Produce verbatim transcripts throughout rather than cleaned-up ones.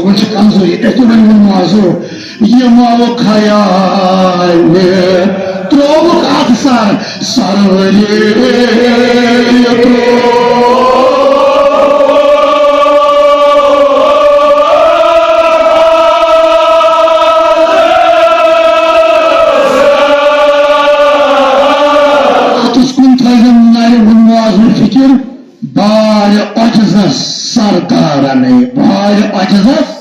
وۄنۍ چھِ کمزوری، تۄہہِ تہِ وۄنۍ ووٚنمو آزو، یِمو خیالہِ ترٛووُکھ اتھ سر سروری ترٛوو۔ اتھس کُن تھٲیزٮ۪م نرِ ووٚنمو آزو فکر۔ بارِ عجزس سردارنٕے، بارِ عجزس،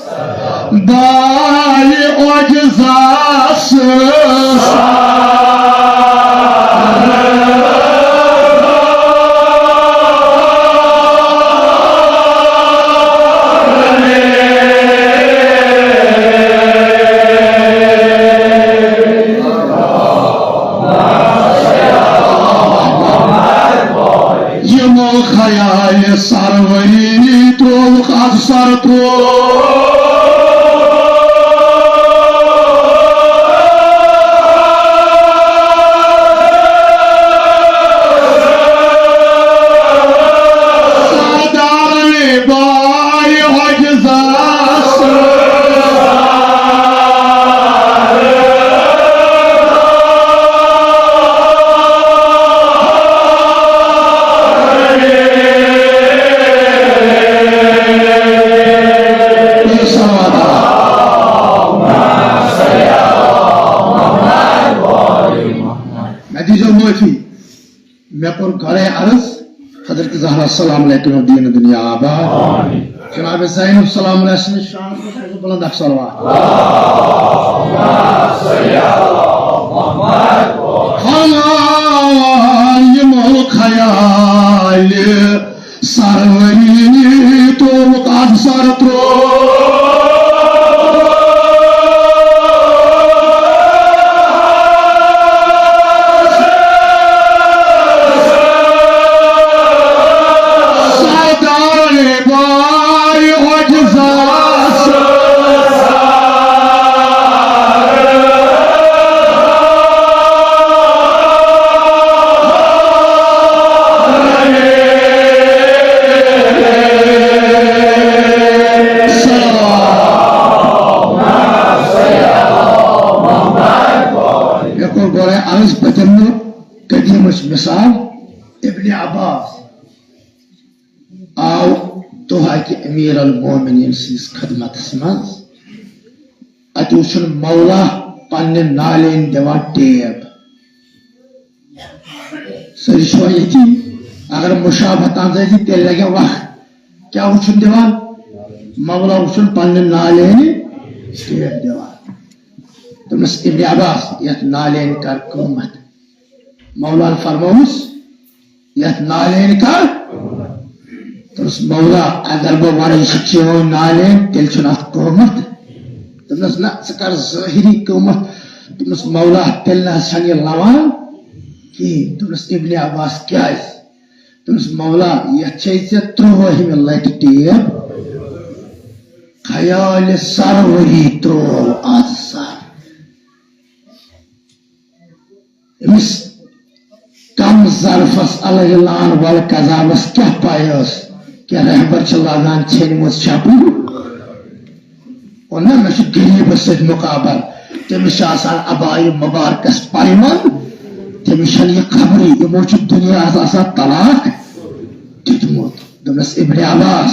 بارِ عجزس۔ یِمو خیالہِ سروری ترٛووُکھ از سر ترٛوو۔ سردار بارِ عجزس۔ مےٚ دیٖزیو معٲفی، مےٚ کوٚر گۄڈَے عرض، حضرت زہرا سلام علیکم دین دنیا آباد۔ جناب زینب سلام علیہ السلام شان کو سوزو بلند اکھ صلوات۔ خیال یِمو خیال سروری تو مقاد سر تو۔ سردار بارِ عجزس۔ مےٚ کوٚر گۄڈَے عرض، بہٕ دِمہٕ نہٕ قدیٖمٕچ مثال۔ ابن عباس آو دۄہ اَکہِ امیر المومنین سٕنٛدِس خدمتس منٛز۔ اَتہِ وُچھُن مولا پننہِ نالینہِ دِوان ٹیب۔ سٲری چھِوا ییٚتی؟ اگر مشابہت اندٲزی، تیٚلہِ لگہِ وقت۔ کیٛاہ وُچھُن دِوان؟ مولا وُچھُن پننہِ نالینہِ ٹیب دِوان۔ دوٚپنس، "ابن عباس، یتھ نالینہِ کر قۭمتھ؟" مولان فرمووُس، "یتھ نالینہِ کر؟" دوٚپنس، "مولا، اگر بہٕ ونہٕ، یہِ چھِ چٲنۍ نالین، تیٚلہِ چھُنہٕ اتھ قۭمتھ؟" دوٚپنس، "نہ، ژٕ کر ظٲہری قۭمتھ۔" دوٚپنس، "مولا، تیٚلہِ نہ حظ چھنہٕ یہِ لوان کِہیٖنۍ۔" دوٚپنس، "ابن عباس، کیٛازِ؟" دوٚپنس، "مولا، یتھ چھے ژےٚ ترٛوٲہمہِ لٹہِ ٹیب، خیالِ سروری ترٛوو از سر۔" أمِس کم ظرفس الہلان ول کذابس کیٛاہ پاے ٲس کہِ رہبر چھِ لاگان ژھیٚنمٕژ چھپٕنۍ؟ اور نہ، مےٚ چھُ غریٖبس سۭتۍ مقابل۔ تٔمِس چھِ آسان عبایہِ مبارکس پایمال، تٔمِس چھَنہٕ یہِ خبرٕے، یِمو چھُ دُنیاہس آسان طلاق دیُتمُت۔ دوٚپنس، "ابن عباس،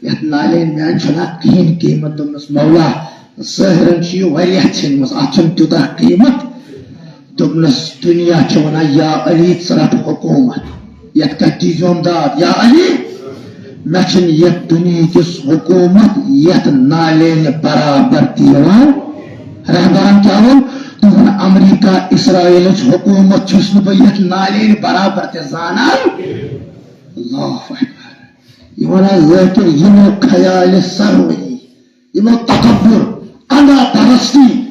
یتھ نالین میانہِ چھُنہٕ اتھ کِہیٖنۍ قۭمتھ۔" دوٚپنس، "مولا، ظٲہرن چھِ یہِ واریاہ ژھیٚنمٕژ، اتھ چھُنہٕ تیوٗتاہ قۭمتھ۔" دوٚپنس، "دُنیا چھُ ونان، یا علی، ژٕ رٹ حکوٗمت، یتھ کتھ دیٖزیوم داد، یا علی، مےٚ چھُنہٕ یتھ دُنیہکِس حکوٗمت یتھ نالینہِ برابر تہِ یِوان۔" رہبرن کیٛاہ ووٚن؟ دوٚپُن، "امریکہ اسرائیلٕچ حکوٗمت چھُس نہٕ بہٕ یتھ نالینہِ برابر تہِ زانان۔" اللہ اکبر۔ یہِ ونان ذٲکر، یِمو خیالِ سروری، یِمو تکبر، انا پرستی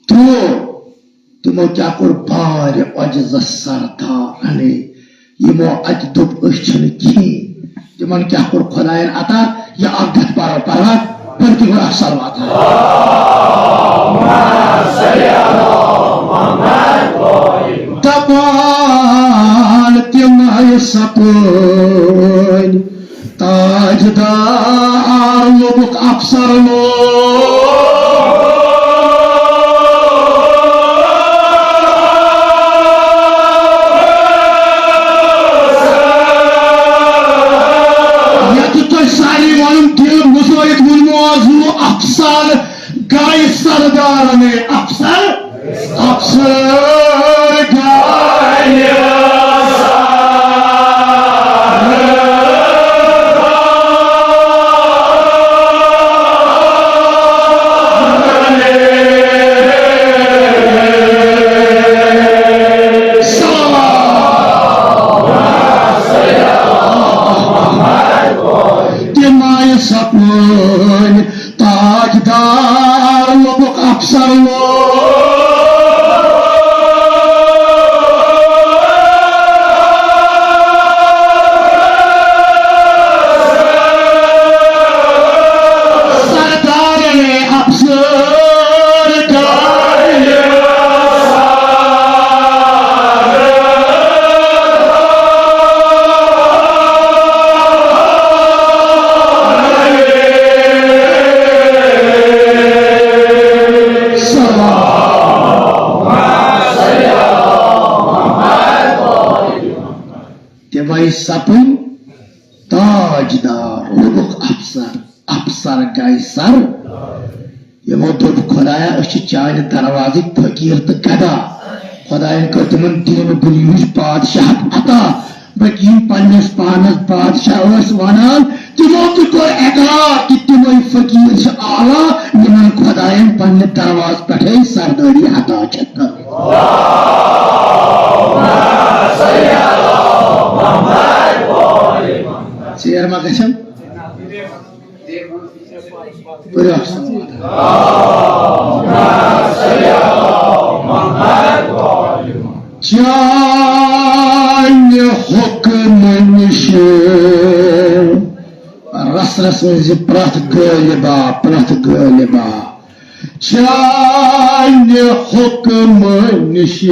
ترٛوو، تِمو کیٛاہ کوٚر؟ بارِ عجزس سردارنٕے۔ یِمو اتہِ دوٚپ، "أسۍ چھِنہٕ کِہیٖنۍ۔" تِمن کیٛاہ کوٚر خۄداین عطا؟ یہِ اکھ گژھِ پرو پروا، پٔرِو تہِ گۄڈٕ اکھ صلوات۔ دپان تِم آیہِ سپٲنۍ تاجدار لوگُکھ افسر لوگ۔ یتھ تۄہہِ سارے ونُن تہِ مُصٲیِد ووٚنمو آز ہُہ افسر گایہِ سردارن، افسر، افسر گایہِ تِم آیہِ سپٲرۍ تاجدار لوگُکھ افسر لوگ۔ سردارن افسر تِم آیہِ سپٕنۍ تاجدار، لوگُکھ افسر، افسر گایہِ سر۔ یِمو دوٚپ، "خۄدایا، أسۍ چھِ چانہِ دروازٕکۍ فقیٖر تہٕ گدا۔" خۄدایَن کٔر تِمن دیٖنہٕ دُنیہٕچ بادشاہت عطا۔ بلکہِ یِم پننِس پانس بادشاہ ٲسۍ ونان، تِمو تہِ کوٚر اقرار کہِ تِمے فقیٖر چھِ اعلیٰ، یِمن خۄدایَن پننہِ دروازٕ پٮ۪ٹھے سردٲری عطا چھےٚ کٔرمٕژ۔ ژیر ما گژھن؟ پٔرِو اکھ صلوات۔ چانہِ حُکمہٕ نِش رس رس منٛز زِ پرٛٮ۪تھ غٲلبا، پرٛٮ۪تھ غٲلبا۔ چانہِ حُکمہٕ نِش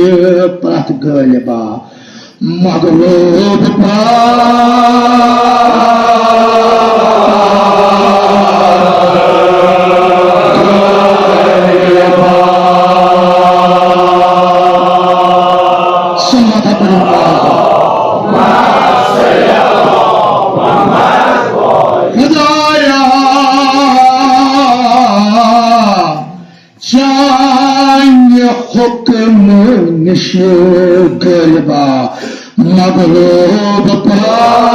پرٛٮ۪تھ غٲلبا مغلوب پرٛٮ۪تھ غٲلبا۔ صلوات پٔرِو۔ خدایا، چانہِ حُکمہٕ نِش غٲلبا مغلوب پرٛٮ۪تھ غٲلبا۔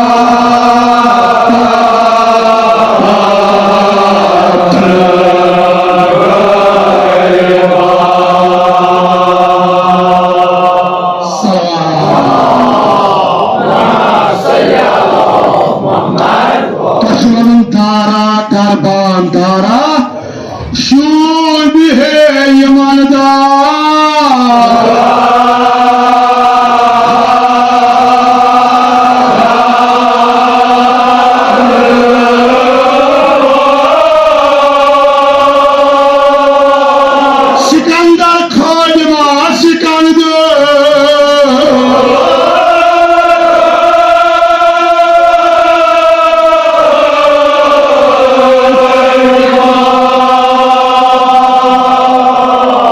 تۄہہِ چھُ وَنُن دارا دربان دارا۔ شوٗبہِ ہے ایماندار۔ سکندر خادمہ سکندر۔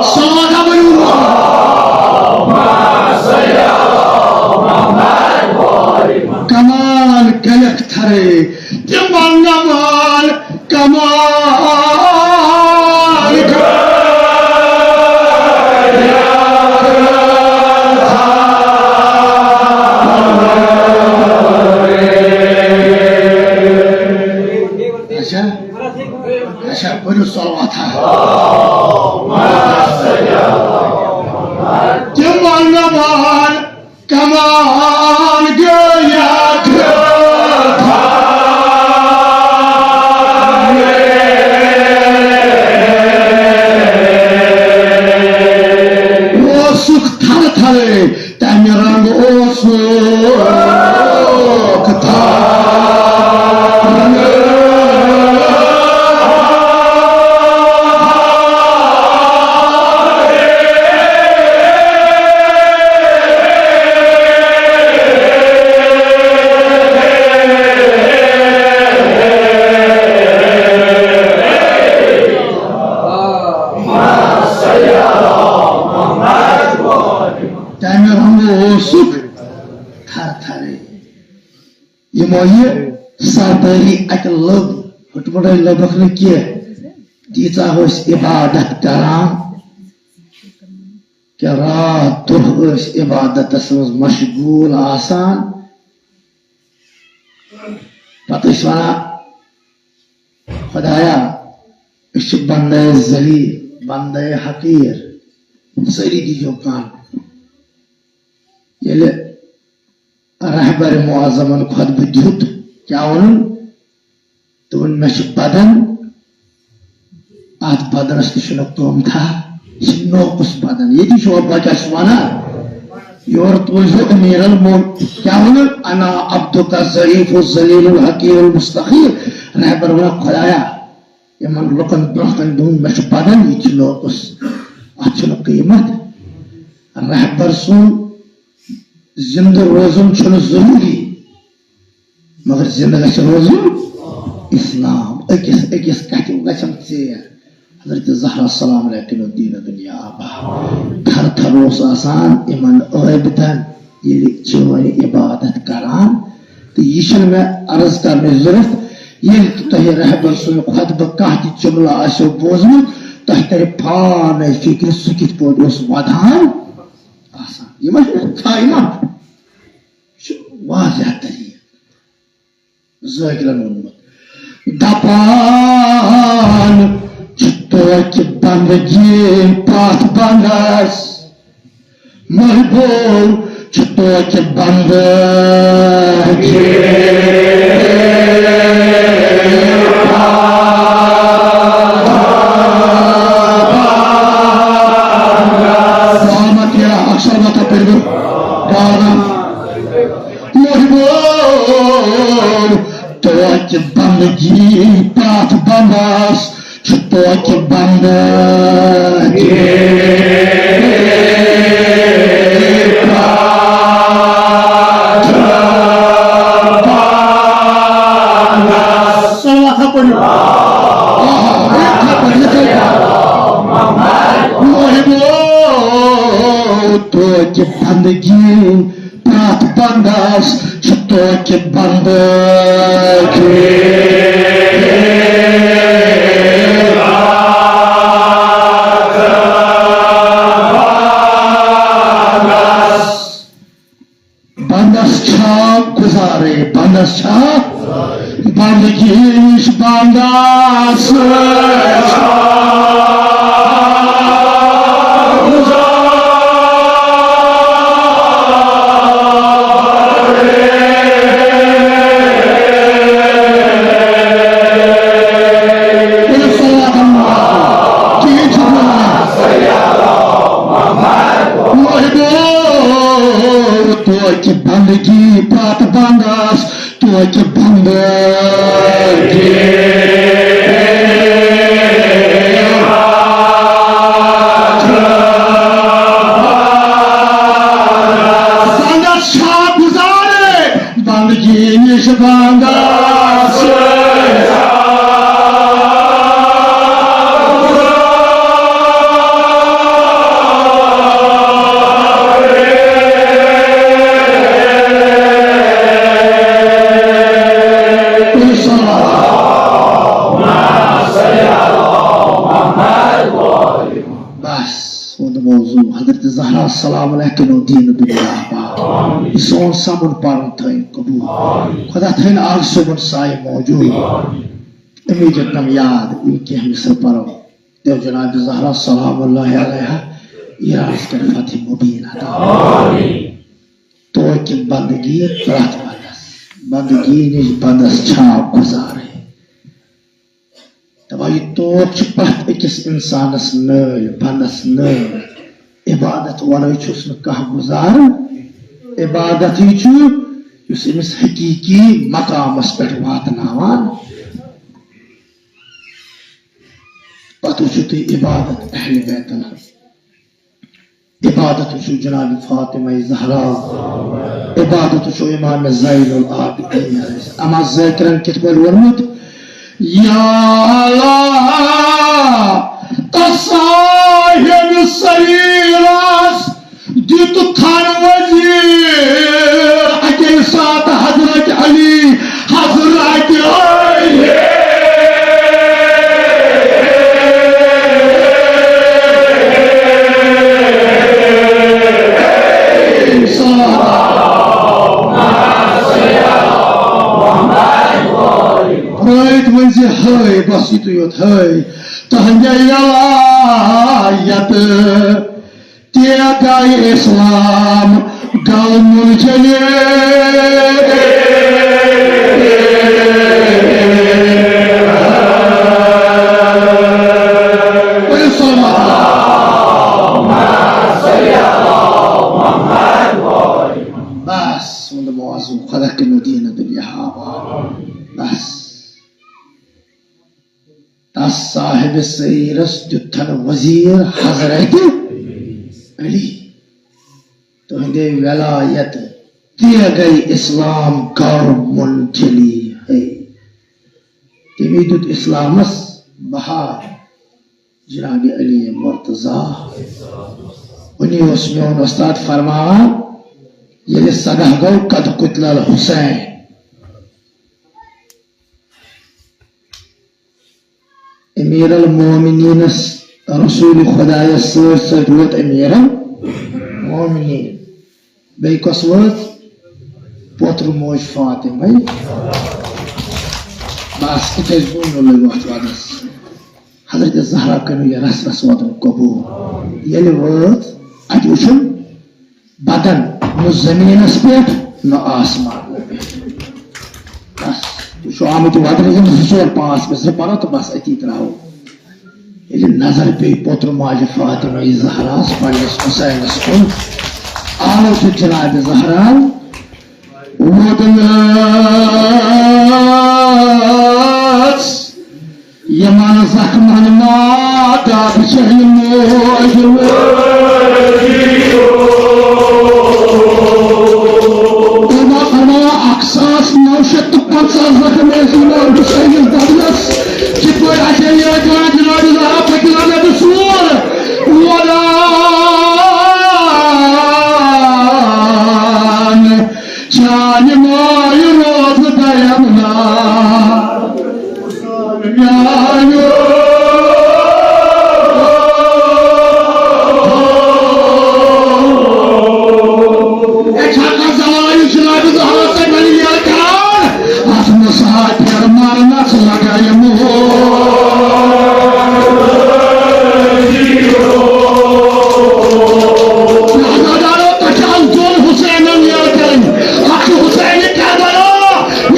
صلوات پٔرِو۔ کمان کلک تھرے، تِمن نمان کمان۔ اچھا۔ اچھا، پٔرِو صلوات۔ تِمن نمان کمان گٔیَکھ۔ اوسُکھ تھرٕ تھرٕ تَمہِ رنٛگہٕ اوسُکھ تھل۔ یِمو یہِ سردٲری اَتہِ لٔب، ہُٹمُٹے لٔبٕکھ نہٕ کینٛہہ۔ تیٖژاہ ٲسۍ عبادت کران، کیٛاہ راتھ دۄہ ٲسۍ عبادتس منٛز مشغوٗل آسان۔ پتہٕ ٲسۍ وَنان، "خۄدایا، أسۍ چھِ بندے ذلیل، بندے حقیٖر، سٲری دیٖزیو کن۔" ییٚلہِ رہبر معظمن خطبہٕ دیُت، کیٛاہ ووٚنُن؟ دوٚپُن، "مےٚ چھُ بدن، اتھ بدنس تہِ چھُنہٕ قۭمتھا، یہِ چھُ نوقُص بدن۔" ییٚتی چھُ وۄنۍ بچس ونان، یورٕ تُلزِ امیر المو-، کیٛاہ ووٚنُن؟ "انا عبدک الضعیف الذلیل الحقیر المستحقیر۔" رہبر ونان، "خۄدایا، یِمن لُکن برونٛہہ کنہِ دِیُن، مےٚ چھُ بدن، یہِ تہِ چھُ نوقُص، اتھ چھُنہٕ قۭمتھ۔" رہبر سُنٛد زندٕ روزُن چھُنہٕ ضروٗری، مگر زندٕ گژھِ روزُن اسلام۔ أکِس أکِس کتھِ گژھن ژیر۔ حضرت زہرا سلام علیہ کِنو دیٖن دُنیا آباد۔ تھر تھر اوس آسان یِمن عٲبدن ییٚلہِ چٲنۍ عبادت کران۔ تہٕ یہِ چھَنہٕ مےٚ عرض کرنٕچ ضروٗرت، ییٚلہِ تہِ تۄہہِ رہبر سُنٛد خطبہٕ کانٛہہ تہِ جملہٕ آسیو بوٗزمُت، تۄہہِ ترِ پانے فکرِ سُہ کِتھ پٲٹھۍ اوس ودان آسان۔ یہِ ما چھُ خا-، یہِ ما چھُ واضح طریٖقہٕ۔ ذٲکرن ووٚنمُت۔ دپان چھِ توتہِ بندگی پرٛٮ۪تھ بندس، محبوب چھِ توتہِ بندگی۔ سلامت یا اکثر مت پٔرِو۔ محبوب توتہِ بندگی پرٛٮ۪تھ بندس چھُ توتہِ بندگی۔ صلوات ہا پٔرِو۔ محبوب توتہِ بندگی پرٛٮ۪تھ بندس چھُ توتہِ بندگی۔ بندس چھا گزارے، بندس چھا بندگی نِش بندس۔ محبوب توتہِ بندگی پرٛٮ۪تھ بندس توتہِ بندگی۔ بندس چھا گزارے بندگی نِش بندس۔ بس، ووٚن موضوع۔ حضرت زہرا سلام علیہ کِنو دیٖن دُنیا آباد۔ یہِ سون سمُن پرُن تھٲیِن قبول۔ خدا تھٲیِن آز صُبحن سایہِ موجود۔ امیٖجت نم یاد، یِم کینٛہہ مصرٕ پرو۔ تو جناب زہرا سلام اللہ علیہا ایرانس پٮ۪ٹھ فتح مبین عطا۔ توکہِ بندگی پرٛٮ۪تھ بندس، بندگی نِش بندس چھا گزارے۔ دپان، یہِ توک چھُ پرٛٮ۪تھ أکِس اِنسانس نٲلۍ، بندس نٲلۍ۔ عبادت ورٲے چھُس نہٕ کانٛہہ گُزارٕ۔ عبادتٕے چھُ یُس أمِس حقیٖقی مقامس پٮ۪ٹھ واتناوان۔ پتہٕ وٕچھِو تُہۍ عبادت اہل بیتن ہٕنٛز۔ عبادت وٕچھِو جناب فاطمہ زہرا، عبادت وٕچھِو امام زین العابدین۔ اما ذاکرن کِتھ پٲٹھۍ ووٚنمُت، یا اللہ، تس صاحب سریرس دیُت تھن وزیر اکے ساتہٕ حضرت علی بس یِتُے یوت ہے، تُہنٛدِ ولایت تہِ گٔے اسلام گل منجلے۔ بس، ووٚن دوٚپمو، خدا کٔرِنو دیٖنہٕ دُنیا آباد۔ بس۔ تس صاحب سیرس دیُتتھن وزیر حضرت علی۔ تہنٛدے ولایت تہِ گٔے اسلام گل منجلے۔ ہے، تٔمی دیُت اسلامس بہار جناب علی مرتضی۔ وۄنۍ اوس میون وۄستاد فرماوان، ییٚلہِ سگاہ گوٚو، قد قتل الحسین۔ امیر المومنینس، رسول خدایس سۭتۍ سۭتۍ ووت امیر المومنین۔ بیٚیہِ کۄس وٲژ؟ پوترٕ موج فاطمہ۔ بس، یِتھے پٲٹھۍ ووٚن مےٚ وتھ وتس۔ حضرت زہرا کٔرِو یہِ رس رس واتُن قبول۔ ییٚلہِ وٲژ، اتہِ وٕچھُن بدن، نہ زمینس پٮ۪ٹھ، نہ آسمانس پٮ۪ٹھ۔ بس، یہِ چھُ آمُت وتنہٕ یِم زٕ ژور پانٛژھ مِصرٕ پرو تہٕ بس أتی ترٛاوو۔ ییٚلہِ نظر پیٚیہِ پوترٕ ماجہِ فاطمہ زہراہس پننِس حسینس کُن، آو سُہ جناب زہرا ووت نس یمن زخمن ما دب چہل موج۔ عمر فرمایا، اکھ ساس نو شیٚتھ تہٕ پنٛژاہ زخم ٲسۍ یمن حسینس بدنس۔ کِتھ پٲٹھۍ آسہِ ہے یہِ جناب زہرا پٔکِو مےٚ بہٕ سور ودان۔ چانہِ مایہِ روزٕ دیم نا۔ میانہِ اے چھا کانٛہہ زوال یُس جناب زہرا سۭتۍ ونہِ ییٚلہِ کران؟ اتھ مسافر مرنس لگے موت۔ لہذا دارو تۄہہِ چھِ آز دۄن حسینن یاد کرٕنۍ۔ اکھ چھُ حسین کربلا،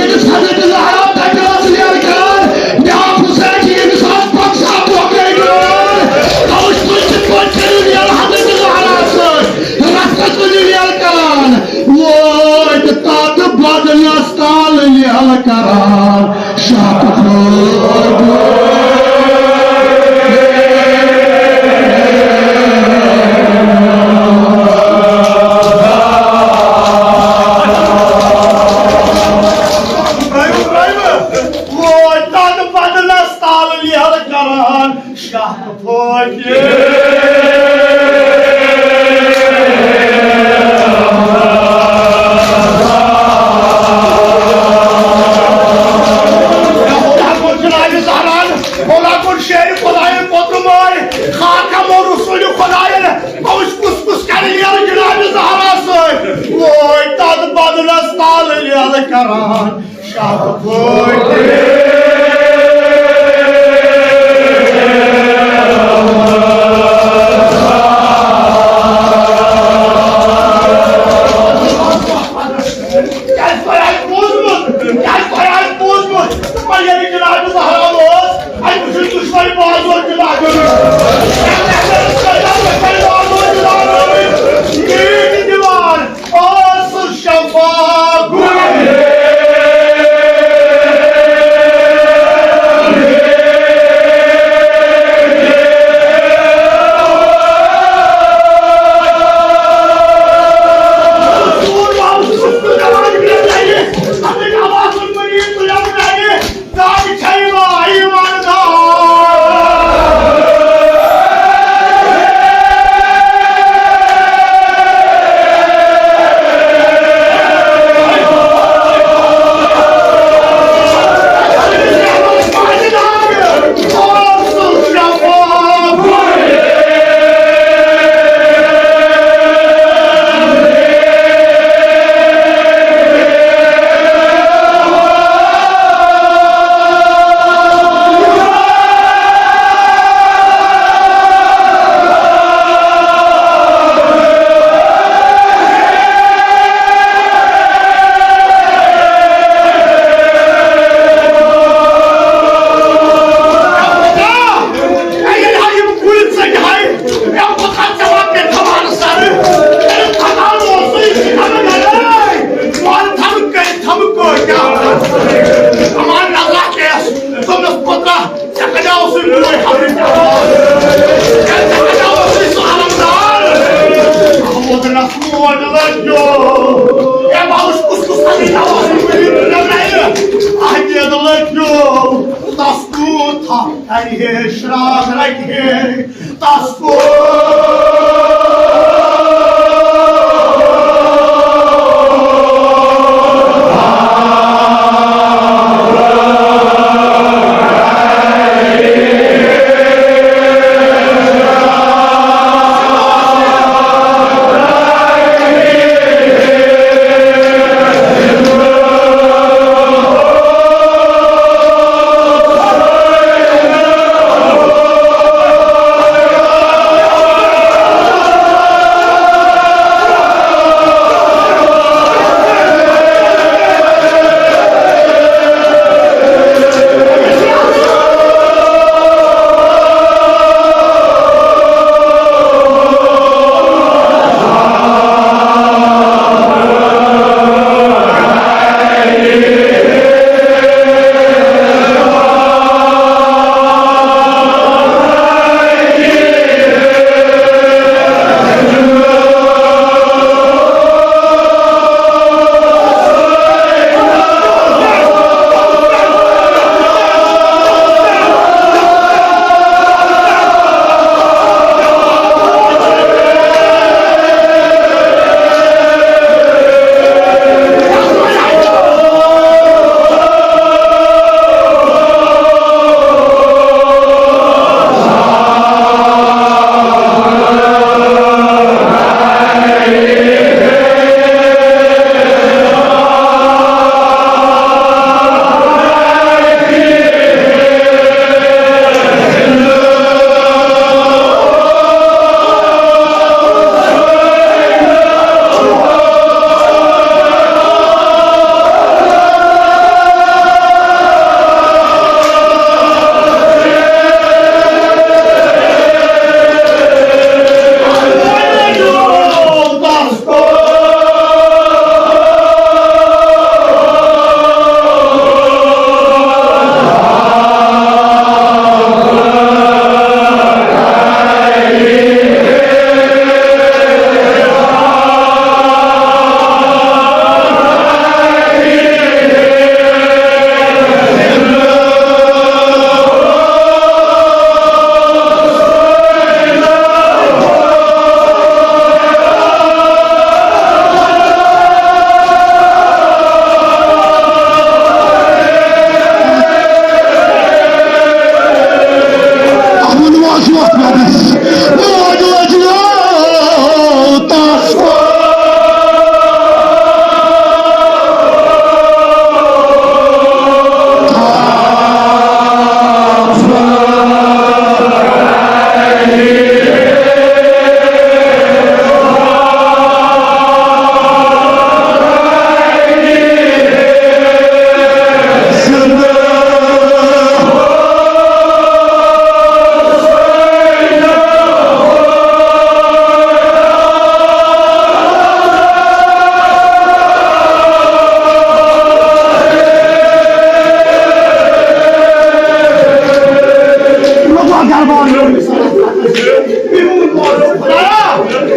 ییٚمِس حضرت زہرا تَتہِ ٲس یاد کران۔ بیٛاکھ حسین چھُ، ییٚمِس آز پنٛژاہ دۄہ گٔے گٔمٕتۍ۔ توٕ چھُ تُہۍ کِتھ پٲٹھۍ کٔرِو یاد حضرت زہرا سۭتۍ؟ رَژھَس منٛز یاد کران۔ وٲتۍ تَتھ بدنَس تَل یاد کران۔ شاہ تہٕ فوج۔ وٲتۍ تَتھ بدنَس تَل یاد کران۔ شاہ تہٕ فوج۔ مولا گوٚو شیرِ خۄدایَن پوٚتُم ٲے، خاکہ مو رسول خۄدایَن، پوٚز کُس کُس کَرِ یَلہٕ جناب زہرا سۭتۍ؟ وٲے تَتھ بدلَس تَل یَلہٕ کران، شاہ پٲٹھۍ۔ تھپھ کرِ ہے، شراکھ رٹہِ ہے، تس کو۔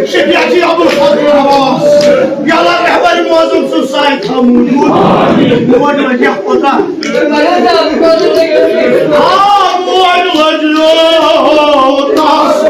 شفیع جی ابوالفضل عباس، یلا رہبر معظم سُنٛد سایہِ تھاو موٗجوٗد۔ موج لٔج یَتھ پوٚترا۔ آ، موج لٔج تَس۔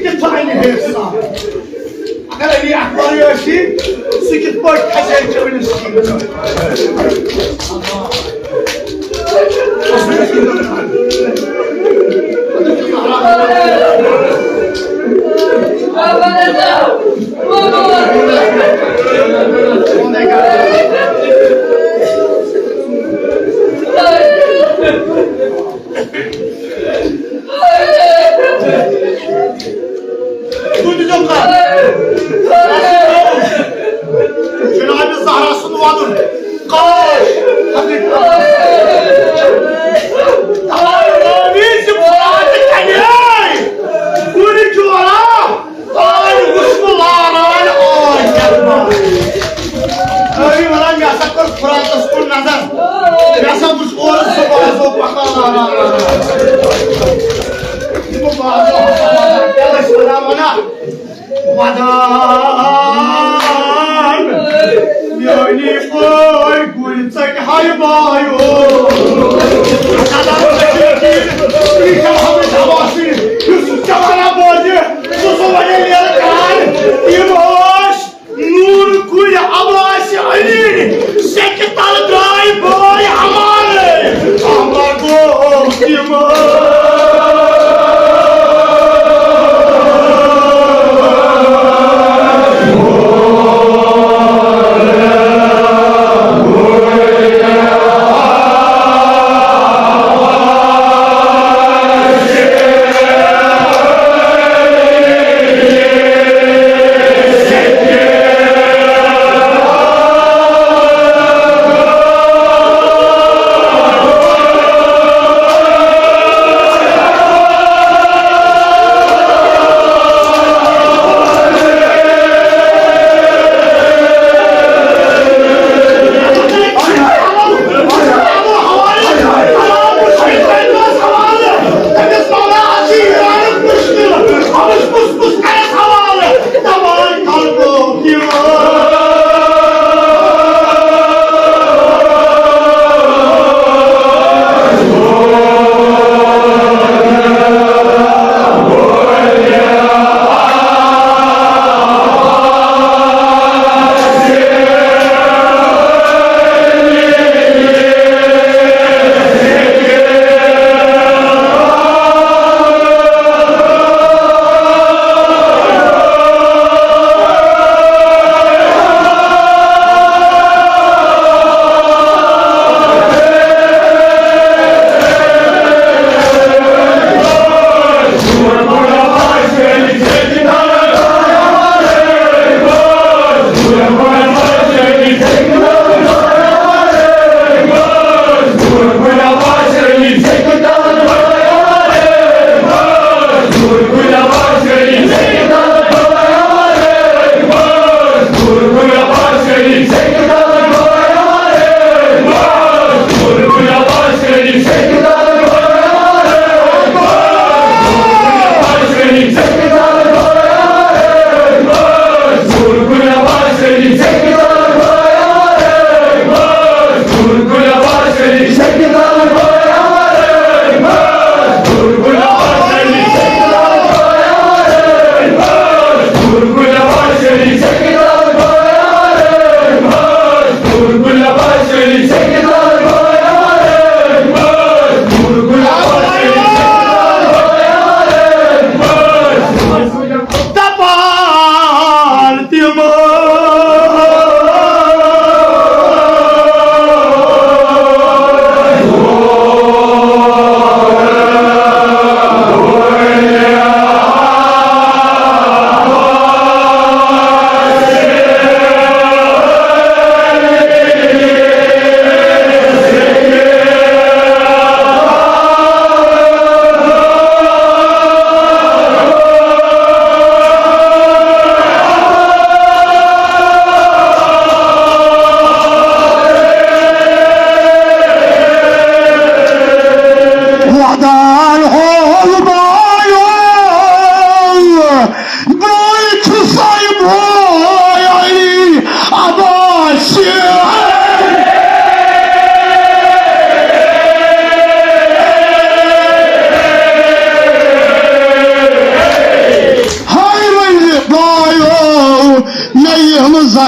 کِتھ چھُ اَمہِ حِساب؟ اگر علی اکبر ٲسی، سُہ کِتھ پٲٹھۍ کھسہِ ہے چٲنِس شیٖنس؟ تُہۍ دِژیو کَتھ۔ جناب زہرا سُنٛد وَدُن۔ کاش۔ تَوَے رٲوی زِ فرات کَنے۔ کُنہِ جورا۔ آے وُچھ بہٕ لاران، آے کیٛاہ ماران۔ رٲوی وَنان، مےٚ ہسا کٔر فراتَس کُن نظر۔ مےٚ ہسا وُچھ اورٕ زٕ بازو پَکان لاران، لاران۔ یہِ گوٚو بازو پَکان، کیٛاہ ٲسۍ وَنان، وَنان؟ وَدان، میٛٲنی بٲے گُلۍ ژٔٹۍ ہاے بایو۔ نظر وٕچھِتھ یہِ چھا حمید عباسی، یُس جوانہ بوزِ، سُہ سُہ وَنہِ لیرٕ کان۔ یِم ٲسۍ نوٗر کُلۍ عباس علی، سیٚکہِ تل درٛاے بٲے ہمارے، احمد گوٚو تِمن۔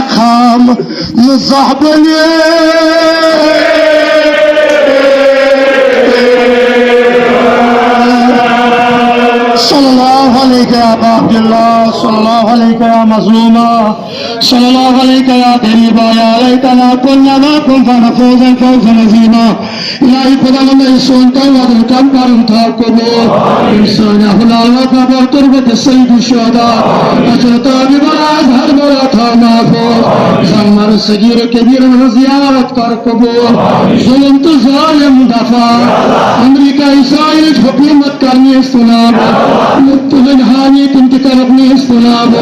خام زہبنی۔ صلی اللہ علیک یا ابا عبداللہ، صلی اللہ علیک یا مظلوما، صلی اللہ علیک یا غریبا، یا لیتنا کنا معکم فنفوز فوزا عظیما۔ الہی خداوند، اے سون توبہ دل کم کرن تھاو قبول۔ انسان حلال و قبر تربت سید الشہداء۔ اجر تابع براز ہر برا تھاو محفوظ۔ زمر صغیر و کبیر ہن زیارت کر قبول۔ ظلم تو ظالم دفع۔ امریکہ اسرائیل حکومت کرنی استناب۔ مبتلن حامی تم کی طرف نیست ناب۔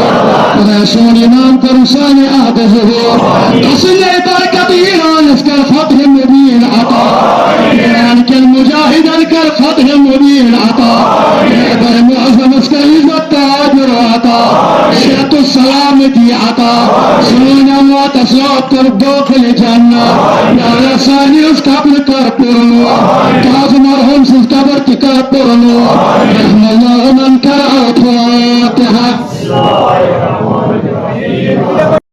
خدا سون امام کرو سان عہد ظہور۔ تسلے برکت ایران اس کر فتح مبین عطا۔ ایران کن مجاہدن کر فتح مبین عطا۔ اے بر معظم اس کر عزت تاج و عطا۔ صحت و سلامتی عطا۔ سون اموات اسرات کر داخل جنت۔ یا رسانی اس قبر کر پرنو۔ تاج مرحوم سز قبر تہ کر پرنو۔ رحم اللہ من کر الفاتحہ۔